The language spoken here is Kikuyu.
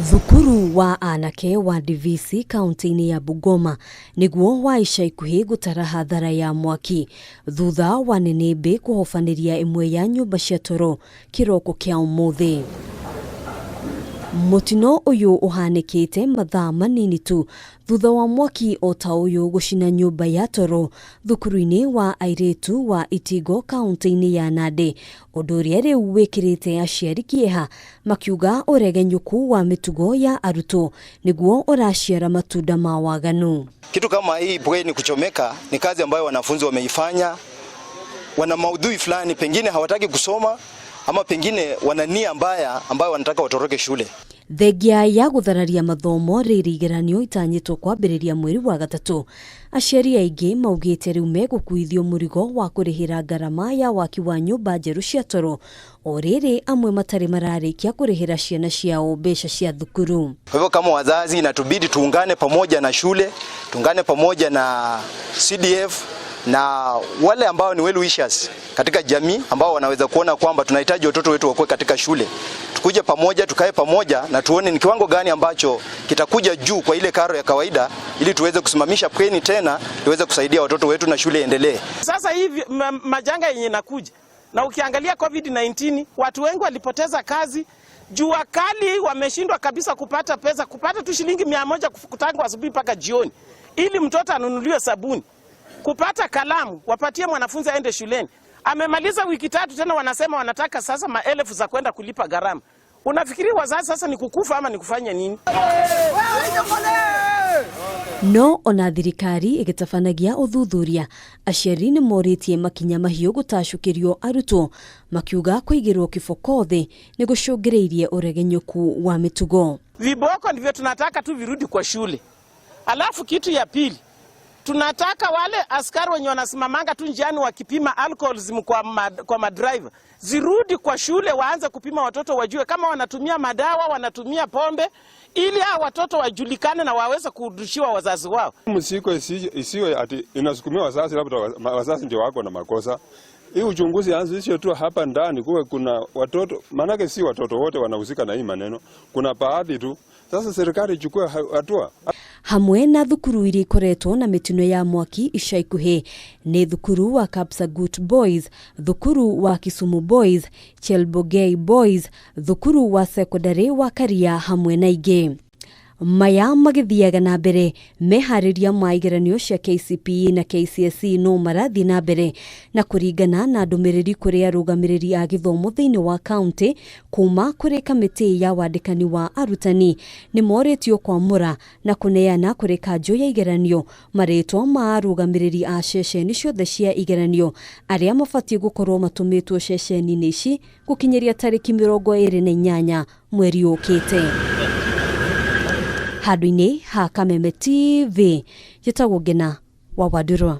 Thukuru wa anake wa Ndivisi kaunti-inĩ ya Bungoma nĩguo wa ica ikuhĩ gũtara hathara ya mwaki thutha wa nĩnĩmbĩ kũhobanĩria ĩmwe ya nyũmba cia toro kĩroko kĩa ũmũthĩ. Mũtino ũyũ ũhanĩkĩte mathaa manini tu thutha wa mwaki o ta ũyũ gũcina nyũmba ya toro thukuru-inĩ wa airĩtu wa Itingo kaunti-inĩ ya Nandi, ũndũ ũrĩa rĩu wĩkĩrĩte aciari kĩeha makiuga ũregenyũku wa mĩtugo ya arutwo nĩguo ũraciara matunda ma waganu. Kitu kama hii bweni kuchomeka ni kazi ambayo wanafunzi wameifanya, wana maudhui fulani, pengine hawataki kusoma ama pengine wana nia mbaya ambayo wanataka watoroke shule. Thengia ya gũthararia mathomo rĩrĩ igeranio itanyĩtwo kwambĩrĩria mweri wa gatatũ, aciari aingĩ maugĩte rĩu megũkuithio mũrigo wa kũrĩhĩra ngarama ya waki wa nyũmba njerũ cia toro, o rĩrĩ amwe matarĩ mararĩkia kũrĩhĩra ciana ciao mbeca cia thukuru. Kwa hivyo kama wazazi inatubidi tuungane pamoja na shule, tuungane pamoja na CDF na wale ambao ni well wishers katika jamii ambao wanaweza kuona kwamba tunahitaji watoto wetu wakuwe katika shule. Tukuje pamoja, tukae pamoja na tuone ni kiwango gani ambacho kitakuja juu kwa ile karo ya kawaida ili tuweze kusimamisha bweni tena tuweze kusaidia watoto wetu na shule iendelee. Sasa hivi majanga yenye inakuja na ukiangalia COVID-19 watu wengi walipoteza kazi, jua kali, wameshindwa kabisa kupata pesa, kupata tu shilingi 100 kutangu asubuhi mpaka jioni, ili mtoto anunuliwe sabuni, kupata kalamu, wapatie mwanafunzi aende shuleni. Amemaliza wiki 3 tena wanasema wanataka sasa maelfu za kwenda kulipa gharama. Unafikiri wazazi sasa ni kukufa ama ni kufanya nini? No ona thirikari ĩgĩtabanagia ũthuthuria, aciari nĩ morĩtie makinya mahiũ gũtacũkĩrio arutwo makiuga kũigĩrwo kĩboko thĩ nĩ gũcũngĩrĩirie ũregenyũku wa mĩtugo. Viboko ndivyo tunataka tu virudi kwa shule. Alafu kitu ya pili, tunataka wale askari wenye wanasimamanga tu njiani wakipima alcoholism kwa madriver zirudi kwa shule, waanze kupima watoto wajue kama wanatumia madawa, wanatumia pombe, ili hao watoto wajulikane na waweze kurudishiwa wazazi wao. Msiko isiwe ati inasukumia wazazi, labda wazazi ndio wako na makosa. Hii uchunguzi anzishwe tu hapa ndani, kuwe kuna watoto, maanake si watoto wote wanahusika na hii maneno, kuna baadhi tu. Sasa serikali ichukue hatua. Hamwe na thukuru iria ikoretwo na mĩtino ya mwaki ica ikuhĩ nĩ thukuru wa Kapsagut Boys, thukuru wa Kisumu Boys, Chelbogei Boys, thukuru wa sekondari wa Karia hamwe na ingĩ. Maya magĩthiaga na mbere meharĩria ma igeranio cia KCPE na KCSE no marathiĩ na mbere na kũringana na ndũmĩrĩri kũrĩ arũgamĩrĩri a gĩthomo thĩinĩ wa kaunti kuma kũrĩ kamĩtĩ ya wandĩkani wa arutani nĩ morĩtio kwamũra na kũneana kũrĩ kanjũ ya igeranio marĩtwa ma arũgamĩrĩri a ceceni ciothe cia igeranio arĩa mabatiĩ gũkorwo matũmĩtwo ceceni-inĩ ici gũkinyĩria tarĩki 28 mweri ũkĩte. Handũ-inĩ ha Kameme TV, njĩtagwo Ngena wa Wandũrwa.